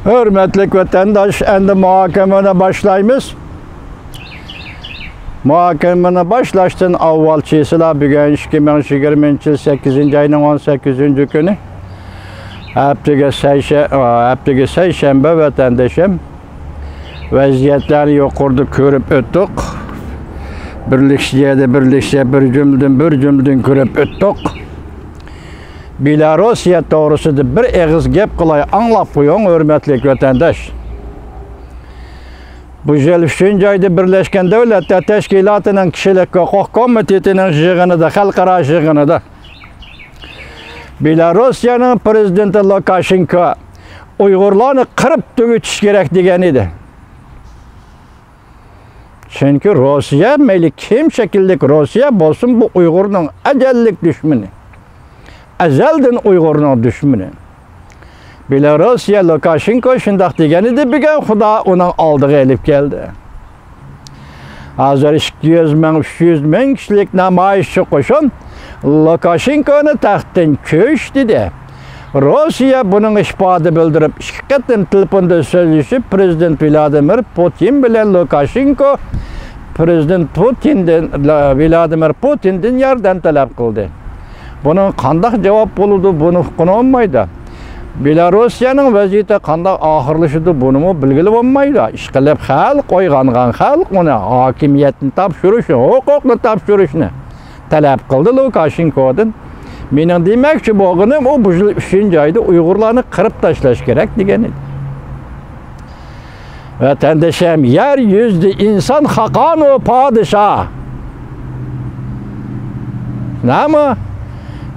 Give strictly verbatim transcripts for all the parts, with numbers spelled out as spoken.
ھۆرمەتلىك ۋەتەنداش، ئەمدى مۇھاكىمىنى باشلايمىز. مۇھاكىمىنى باشلاشتىن ئاۋۋال، چېسىلا بۈگۈن ئىككى مىڭ يىگىرمىنچى يىل سەككىزىنچى ئاينىڭ ئون سەككىزىنچى كۈنى، ھەپتىگە سەيشە-، ھەپتىگە سەيشەنبە ۋەتەندىشىم. ۋەزىيەتلەرنى يۇقىرىدا كۆرۈپ ئۆتتۇق. بىرلىكسىيەدە بىرلىكسىيە، بىر جۈملىدىن بىر جۈملىدىن كۆرۈپ ئۆتتۇق. بېلاروسىيە توغرىسىدا بىر ئېغىز گەپ قىلاي، ئاڭلاپ قويۇڭ، ھۆرمەتلىك ۋەتەنداش. بۇ يىل ئۈچىنچى ئايدا بىرلەشكەن دۆلەتلەر تەشكىلاتىنىڭ كىشىلىك ھوقۇق كومىتېتىنىڭ يىغىنىدا، خەلقئارا يىغىنىدا بېلاروسىيەنىڭ پىرېزىدېنتى لۇكاشېنكو ئۇيغۇرلارنى قىرىپ تۈگىتىش كېرەك دېگەن ئىدى. چۈنكى روسىيە، مەيلى كىم شەكىللىك روسىيە بولسۇن، بۇ ئۇيغۇرنىڭ ئەزەللىك دۈشمىنى. ئەزەلدىن ئۇيغۇرنىڭ دۈشمىنى. بېلاروسىيە لۇكاشېنكو شۇنداق دېگەن ئىدى، بۈگۈن خۇدا ئۇنىڭ ئالدىغا ئېلىپ كەلدى. ھازىر ئىككى يۈز مىڭ، ئۈچ يۈز مىڭ كىشىلىك نامايىشچى قوشۇن لۇكاشېنكونى تەختتىن چۈش دېدى. روسىيە بۇنىڭغا ئىپادە بىلدۈرۈپ، ئىككى قېتىم تېلېفوندا سۆزلىشىپ، پىرېزىدېنت ۋلادىمىر پۇتىن بىلەن لۇكاشېنكو، پىرېزىدېنت پۇتىندىن، ۋلادىمىر پۇتىندىن ياردەم تەلەپ قىلدى. بۇنىڭ قانداق جاۋاب بولىدۇ، بۇنى ئۇققىلى بولمايدۇ. بېلاروسىيەنىڭ ۋەزىيىتى قانداق ئاخىرلىشىدۇ، بۇنىمۇ بىلگىلى بولمايدۇ. ئىشقىلىپ، خەلق ئويغانغان، خەلق ئۇنى ھاكىمىيەتنى تاپشۇرۇشنى، ھوقۇقنى تاپشۇرۇشنى تەلەپ قىلدى لۇكاشېنكودىن. مېنىڭ دېمەكچى بولغىنىم، ئۇ بۇ يىل ئۈچىنچى ئايدا ئۇيغۇرلارنى قىرىپ تاشلاش كېرەك دېگەن ئىدى. ۋەتەندىشىم، يەر يۈزىدە ئىنسان خاقان ئۇ پادىشاھ. نېمە؟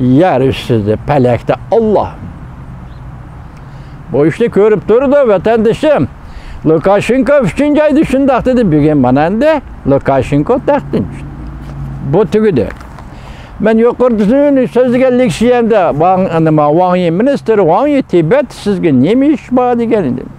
يەر ئۈستىدە، پەلەكتە ئاللا. بۇ ئىشنى كۆرۈپ تۇرىدۇ، ۋەتەندىشىم. لۇكاشېنكو ئۈچىنچى ئايدا شۇنداق دېدى، بۈگۈن مانا ئەمدى لۇكاشېنكو تەختتىن چۈشتى. بۇ تۈگىدى. مەن يۇقىرىدا سۆزلىگەن لېكسىيەمدە ۋاڭ، نېمە، ۋاڭ يى، مىنىستىر ۋاڭ يى، تىبەت سىزگە نېمە ئىش بار دېگەن ئىدىم.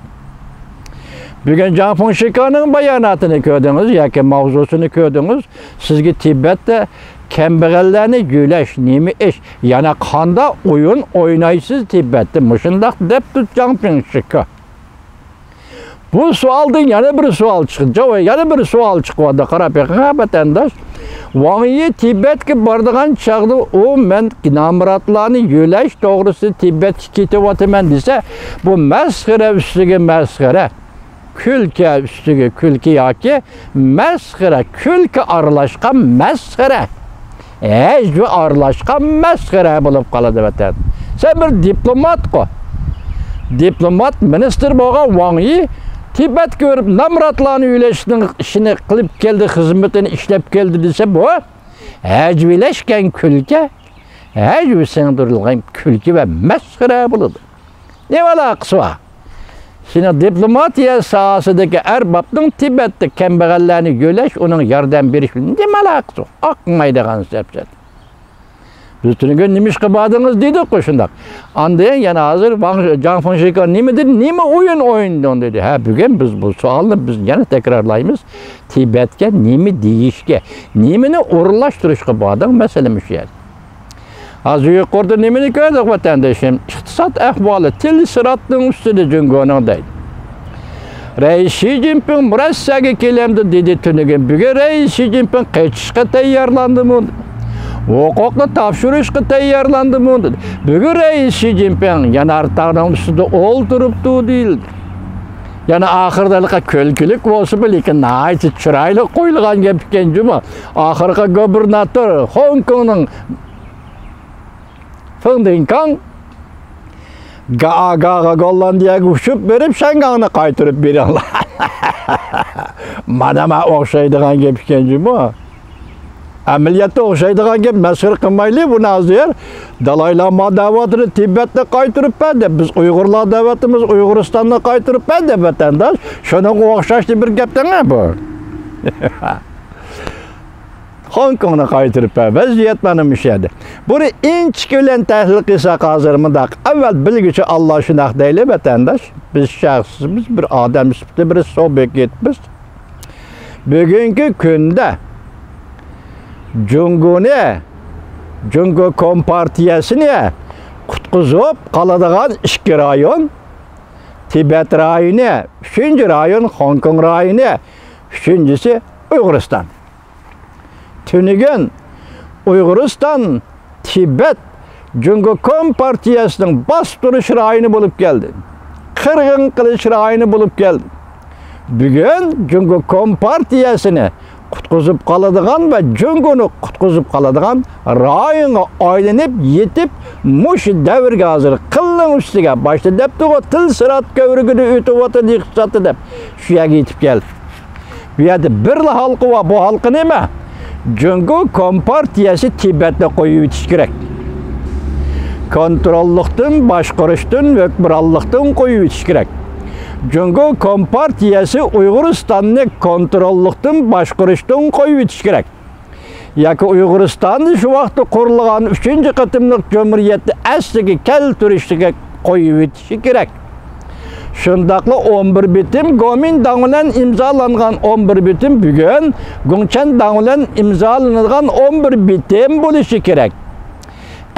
بۈگۈن جاڭ فېڭشىكانىڭ باياناتىنى كۆردىڭىز ياكى ماۋزۇسىنى كۆردىڭىز، سىزگە تىبەتتە كەمبەغەللەرنى يۆلەش نېمە ئىش؟ يەنە قانداق ئويۇن ئوينايسىز تىبەتتە؟ مۇشۇنداق دەپتۇ جاڭ فېڭشىكا. بۇ سوئالدىن يەنە بىر سوئال چىق-، جاۋاب، يەنە بىر سوئال چىقىۋاتىدۇ. قاراپ بېقىڭ، ھە، ۋەتەنداش. ۋاڭ يى تىبەتكە بارىدىغان چاغدا ئۇ، مەن نامراتلارنى يۆلەش توغرىسىدا تىبەتكە كېتىۋاتىمەن دېسە، بۇ مەسخىرە ئۈستىگە مەسخىرە. كۈلكە ئۈستىگە كۈلكە ياكى مەسخىرە، كۈلكە ئارىلاشقان مەسخىرە. ھەجۋى ئارىلاشقان مەسخىرە بولۇپ قالىدۇ ۋەتەن. سەن بىر دىپلوماتقۇ. دىپلومات، مىنىستىر بولغان ۋاڭ يى تىبەتكە بېرىپ نامراتلارنى يۆلەشنىڭ ئىشىنى قىلىپ كەلدى، خىزمىتىنى ئىشلەپ كەلدى دېسە، بۇ ھەجۋىلەشكەن كۈلكە، ھەجۋى سىڭدۈرۈلگەن كۈلكە ۋە مەسخىرە بولىدۇ. نېمە ئالاقىسى بار؟ سېنىڭ دىپلوماتىيە ساھەسىدىكى ئەربابنىڭ تىبەتتە كەمبەغەللەرنى يۆلەش، ئۇنىڭغا ياردەم بېرىش بىلەن نېمە ئالاقىسى بار؟ ئاقمايدىغان سەپسەت. بىز تۈنۈگۈن نېمە ئىشقا باردىڭىز دېدۇققۇ شۇنداق. ئاندىن يەنە ھازىر ۋاڭ، جاڭ فېڭشىكا نېمە دېدى؟ نېمە ئويۇن ئوينىدىڭ دېدى. ھە، بۈگۈن بىز بۇ سوئالنى بىز يەنە تەكرارلايمىز. تىبەتكە نېمە دېيىشكە، نېمىنى ئورۇنلاشتۇرۇشقا باردىڭ؟ مەسىلە مۇشۇ يەردە. ھازىر يۇقىرىدا نېمىنى كۆردۇق، ۋەتەندىشىم؟ ئىقتىساد ئەھۋالى تېلېسىراتنىڭ ئۈستىدە جۇڭگونىڭ دەيدۇ. رەئىس شى جىنپىڭ مۇرەسسەگە كېلەمدۇ دېدى تۈنۈگۈن. بۈگۈن رەئىس شى جىنپىڭ قېچىشقا تەييارلاندىمۇ؟ ھوقۇقنى تاپشۇرۇشقا تەييارلاندىمۇ؟ دېدى. بۈگۈن رەئىس شى جىنپىڭ يانار تاغنىڭ ئۈستىدە ئولتۇرۇپتۇ دېيىلدى. يەنە ئاخىرىدا ھېلىقى كۈلكىلىك بولسىمۇ، لېكىن ناھايىتى چىرايلىق قويۇلغان گەپ ئىكەن جۇمۇ. ئاخىرقى گۇبېرناتور خوڭكوڭنىڭ فېڭ دىنكاڭ گاگاغا گوللاندىيەگە ئۇچۇپ بېرىپ، شياڭگاڭنى قايتۇرۇپ بېرىڭلار. مانا ما ئوخشايدىغان گەپ ئىكەن جۇمۇ. ئەمەلىيەتتە ئوخشايدىغان گەپ، مەسخىرە قىلمايلى بۇنى ھازىر. دالاي لاما دەۋاتىدۇ، تىبەتنى قايتۇرۇپ بەر دەپ، بىز ئۇيغۇرلار دەۋاتىمىز، ئۇيغۇرىستاننى قايتۇرۇپ بەر دەپ، ۋەتەنداش. شۇنىڭغا ئوخشاشلا بىر گەپ دەڭە بۇ. خوڭكوڭنى قايتۇرۇپ بەر. ۋەزىيەت مانا مۇشۇ يەردە. بۇنى ئىنچىكە بىلەن تەھلىل قىلساق، ھازىر مۇنداق. ئەۋۋەل بىلگۈچى ئاللا شۇنداق دەيلى، ۋەتەنداش. بىز شەخسىز، بىز بىر ئادەم سۈپىتىدە بىر سۇبيېكتپىز. بۈگۈنكى كۈندە جۇڭگونى، جۇڭگو كومپارتىيەسىنى قۇتقۇزۇپ قالىدىغان ئىككى رايون، تىبەت رايونى، ئۈچىنچى رايون خوڭكوڭ رايونى، ئۈچىنچىسى ئۇيغۇرىستان. تۈنۈگۈن ئۇيغۇرىستان، تىبەت جۇڭگو كومپارتىيەسىنىڭ باستۇرۇش رايونى بولۇپ كەلدى. قىرغىن قىلىش رايونى بولۇپ كەلدى. بۈگۈن جۇڭگو كومپارتىيەسىنى قۇتقۇزۇپ قالىدىغان ۋە جۇڭگونى قۇتقۇزۇپ قالىدىغان رايونغا ئايلىنىپ يېتىپ، مۇشۇ دەۋرگە ھازىر قىلنىڭ ئۈستىگە، باشتا دەپتىغۇ، تىل سىرات كۆۋرۈكىدە ئۆتۈۋاتىدۇ ئىقتىسادتا دەپ، شۇ يەرگە يېتىپ كەلدى. بۇ يەردە بىرلا ھالقا بار. بۇ ھالقا نېمە؟ جۇڭگو كومپارتىيەسى تىبەتنى قويۇۋېتىشى كېرەك. كونتروللۇقتىن، باشقۇرۇشتىن، ھۆكۈمرانلىقتىن قويۇۋېتىشى كېرەك. جۇڭگو كومپارتىيەسى ئۇيغۇرىستاننى كونتروللۇقتىن، باشقۇرۇشتىن قويۇۋېتىشى كېرەك. ياكى ئۇيغۇرىستاننى شۇ ۋاقىتتا قۇرۇلغان ئۈچىنچى قېتىملىق جۇمھۇرىيەتنى ئەسلىگە كەلتۈرۈشكە قويۇۋېتىشى كېرەك. شۇنداقلا ئون بىر بىتىم گومىنداڭ بىلەن ئىمزالانغان ئون بىر بىتىم بۈگۈن گۇڭچەنداڭ بىلەن ئىمزالىنىدىغان ئون بىر بىتىم بولۇشى كېرەك.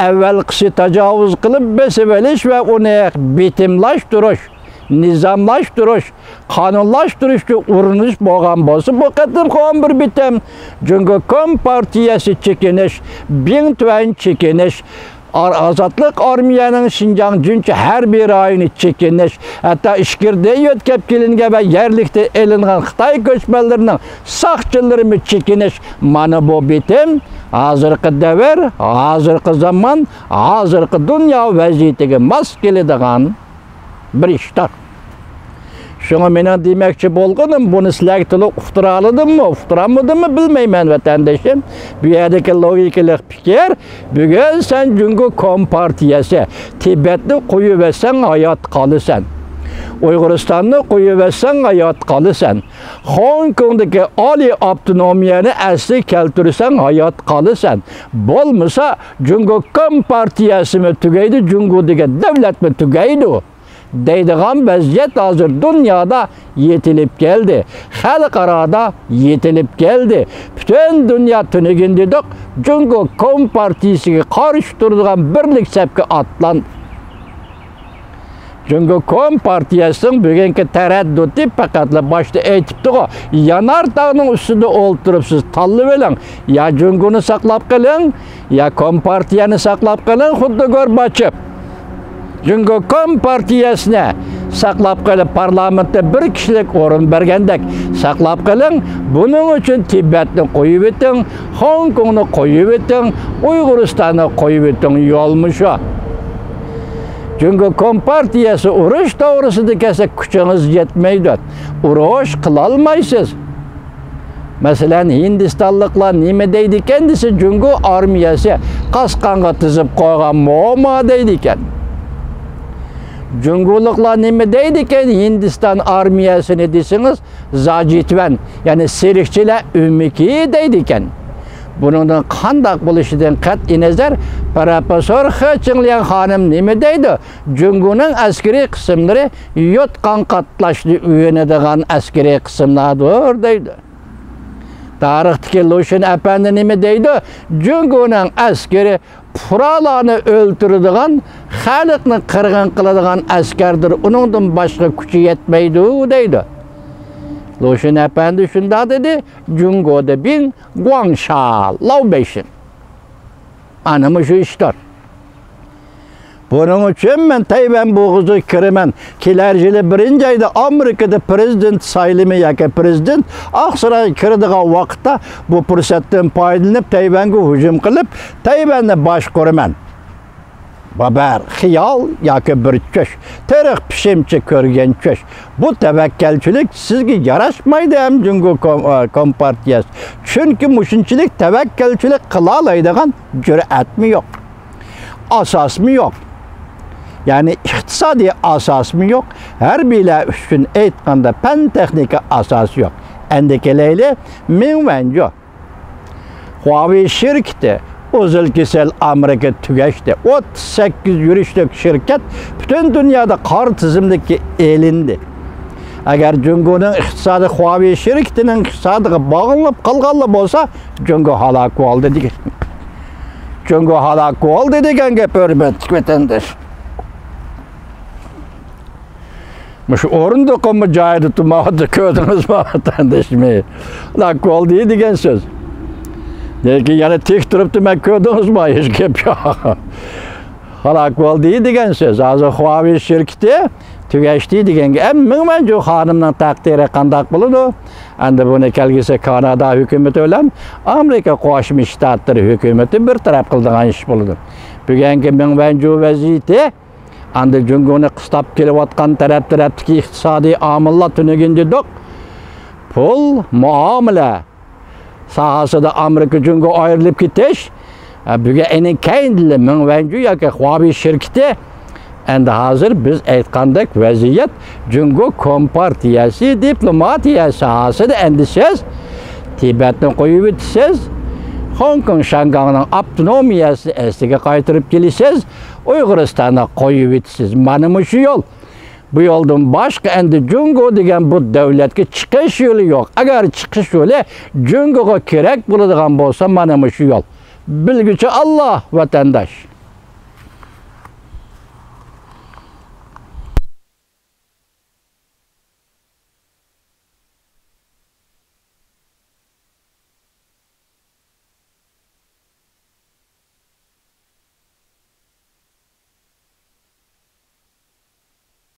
ئەۋۋەلقىسى تاجاۋۇز قىلىپ بېسىۋېلىش ۋە ئۇنى بېتىملاشتۇرۇش، نىزاملاشتۇرۇش، قانۇنلاشتۇرۇشقا ئۇرۇنۇش بولغان بولسا، بۇ قېتىمقى ئون بىر بىتىم جۇڭگو كومپارتىيەسى چېكىنىش، بىڭتۈەن چېكىنىش، ئار-، ئازادلىق ئارمىيەنىڭ شىنجاڭ جۈنچە ھەربىي رايونى چېكىنىش، ھەتتا ئىچكىرىدە يۆتكەپ كېلىنگەن ۋە يەرلىكتە ئېلىنغان خىتاي كۆچمەنلىرىنىڭ ساقچىلىرىمۇ چېكىنىش. مانا بۇ بىتىم ھازىرقى دەۋر، ھازىرقى زامان، ھازىرقى دۇنيا ۋەزىيىتىگە ماس كېلىدىغان بىر ئىشتار. شۇڭا مېنىڭ دېمەكچى بولغىنىم، بۇنى سىلەرگە تولۇق ئۇقتۇرالىدىممۇ، ئۇقتۇرالمىدىممۇ بىلمەيمەن، ۋەتەندىشىم. بۇ يەردىكى لوگىكىلىق پىكىر، بۈگۈن سەن جۇڭگو كومپارتىيەسى، تىبەتنى قويۇۋەتسەڭ ھايات قالىسەن. ئۇيغۇرىستاننى قويۇۋەتسەڭ ھايات قالىسەن. خوڭكوڭدىكى ئالىي ئاپتونومىيەنى ئەسلىگە كەلتۈرسەڭ ھايات قالىسەن. بولمىسا، جۇڭگو كومپارتىيەسىمۇ تۈگەيدۇ، جۇڭگو دېگەن دۆلەتمۇ تۈگەيدۇ دەيدىغان ۋەزىيەت ھازىر دۇنيادا يېتىلىپ كەلدى. خەلقئارادا يېتىلىپ كەلدى. پۈتۈن دۇنيا تۈنۈگۈن دېدۇق، جۇڭگو كومپارتىيىسىگە قارشى تۇرىدىغان بىرلىك سەپكە ئاتلاندى. جۇڭگو كومپارتىيەسىنىڭ بۈگۈنكى تەرەددۇتى پەقەتلا باشتا ئېيتىپتىغۇ، يانار تاغنىڭ ئۈستىدە ئولتۇرۇپ سىز تاللىۋېلىڭ، يا جۇڭگونى ساقلاپ قېلىڭ، يا كومپارتىيەنى ساقلاپ قېلىڭ، خۇددى گورباچېف جۇڭگو كومپارتىيەسىنى ساقلاپ قېلىپ، پارلامېنتتا بىر كىشىلىك ئورۇن بەرگەندەك ساقلاپ قېلىڭ. بۇنىڭ ئۈچۈن تىبەتنى قويۇۋېتىڭ، خوڭكوڭنى قويۇۋېتىڭ، ئۇيغۇرىستاننى قويۇۋېتىڭ. يولمۇ شۇ. جۇڭگو كومپارتىيەسى ئۇرۇش توغرىسىدا كەلسە، كۈچىڭىز يەتمەيدۇ. ئۇرۇش قىلالمايسىز. مەسىلەن، ھىندىستانلىقلار نېمە دەيدىكەن دېسە، جۇڭگو ئارمىيەسى قاسقانغا تىزىپ قويغان موما دەيدىكەن. جۇڭگولۇقلار نېمە دەيدىكەن ھىندىستان ئارمىيەسىنى دېسىڭىز، زاجىتۋەن، يەنى سېرىقچىلار ئۆمىكى دەيدىكەن. بۇنىڭدىن قانداق بولۇشىدىن قەتئىينەزەر، پروفېسسور خې چىڭليەن خانىم نېمە دەيدۇ؟ جۇڭگونىڭ ئەسكىرىي قىسىملىرى يوتقان قاتلاشنى ئۆگىنىدىغان ئەسكىرىي قىسىملاردۇر دەيدۇ. تارىختىكى لۇشۈن ئەپەندى نېمە دەيدۇ؟ جۇڭگونىڭ ئەسكىرى پۇقرالارنى ئۆلتۈرىدىغان، خەلقنى قىرغىن قىلىدىغان ئەسكەردۇر، ئۇنىڭدىن باشقا كۈچى يەتمەيدۇ دەيدۇ. لۇشۈن ئەپەندى شۇنداق دېدى، جۇڭگودا بىڭ گۇاڭشا لاۋ بېيشىن. ئانا مۇشۇ ئىشتار. بۇنىڭ ئۈچۈن مەن تەيۋەن بوغۇزىغا كىرىمەن. كېلەر يىلى بىرىنچى ئايدا ئامېرىكىدا پىرېزىدېنت سايلىمى ياكى پىرېزىدېنت ئاقسارايغا كىرىدىغان ۋاقىتتا بۇ پۇرسەتتىن پايدىلىنىپ تەيۋەنگە ھۇجۇم قىلىپ، تەيۋەننى باشقۇرىمەن. بۇ بىر خىيال ياكى بىر چۈش. تېرىق پىشىمچە كۆرگەن چۈش. بۇ تەۋەككەلچىلىك سىزگە ياراشمايدۇ ھەم جۇڭگو كوم-، ئا، كومپارتىيەسى. چۈنكى مۇشۇنچىلىك تەۋەككەلچىلىك قىلالايدىغان جۈرئەتمۇ يوق. ئاساسمۇ يوق. يەنى ئىقتىسادىي ئاساسمۇ يوق. ھەربىيلەر ئۈچۈن ئېيتقاندا پەن تېخنىكا ئاساسى يوق. ئەمدى كېلەيلى مىڭ ۋەنجۇ. خۇاۋېي شىركىتى ئۇزۇل كېسەل ئامېرىكىدا تۈگەشتى. ئوتتۇز سەككىز يۈرۈشلۈك شىركەت پۈتۈن دۇنيادا قارا تىزىملىككە ئېلىندى. ئەگەر جۇڭگونىڭ ئىقتىسادى خۇاۋېي شىركىتىنىڭ ئىقتىسادىغا باغلىنىپ قالغانلا بولسا، جۇڭگو ھالاك بولدى دېگەن. جۇڭگو ھالاك بولدى دېگەن گەپ، ھۆرمەتلىك ۋەتەنداش. مۇشۇ ئورۇندۇقۇممۇ جايىدا تۇرمايۋاتىدۇ، كۆردىڭىزمۇ، ۋەتەنداشمۇ؟ ھالاك بولدى دېگەن سۆز. لېكىن يەنە تىك تۇرۇپتۇ، مەن، كۆردىڭىزمۇ؟ ھېچ گەپ يوق. ھالاك بولدى دېگەن سۆز. ھازىر خۇاۋېي شىركىتى تۈگەشتى دېگەن گەپ. ئەمما مىڭ ۋەنجۇ خانىمنىڭ تەقدىرى قانداق بولىدۇ؟ ئەمدى بۇنى كەلگۈسى كانادا ھۆكۈمىتى بىلەن ئامېرىكا قوشما شتاتلىرى ھۆكۈمىتى بىر تەرەپ قىلىدىغان ئىش بولىدۇ. بۈگۈنكى مىڭ ۋەنجۇ ۋەزىيىتى ئەمدى جۇڭگونى قىستاپ كېلىۋاتقان تەرەپ-تەرەپتىكى ئىقتىسادىي ئامىللار تۈنۈگۈن دېدۇق. پۇل مۇئامىلە ساھەسىدە ئامېرىكا جۇڭگو ئايرىلىپ كېتىش، ئە، بۈگۈن ئەينى كەينىدىلا مىڭ ۋەنجۇ ياكى خۇاۋېي شىركىتى، ئەمدى ھازىر بىز ئېيتقاندەك ۋەزىيەت جۇڭگو كومپارتىيەسى دىپلوماتىيە ساھەسىدە ئەمدى سىز تىبەتنى قويۇۋېتىسىز، خوڭكوڭ شياڭگاڭنىڭ ئاپتونومىيەسىنى ئەسلىگە قايتۇرۇپ كېلىسىز، ئۇيغۇرىستاننى قويۇۋېتىسىز. مانا مۇشۇ يول. بۇ يولدىن باشقا ئەمدى جۇڭگو دېگەن بۇ دۆلەتكە چىقىش يولى يوق. ئەگەر چىقىش يولى جۇڭگوغا كېرەك بولىدىغان بولسا، مانا مۇشۇ يول. بىلگۈچى ئاللا، ۋەتەنداش.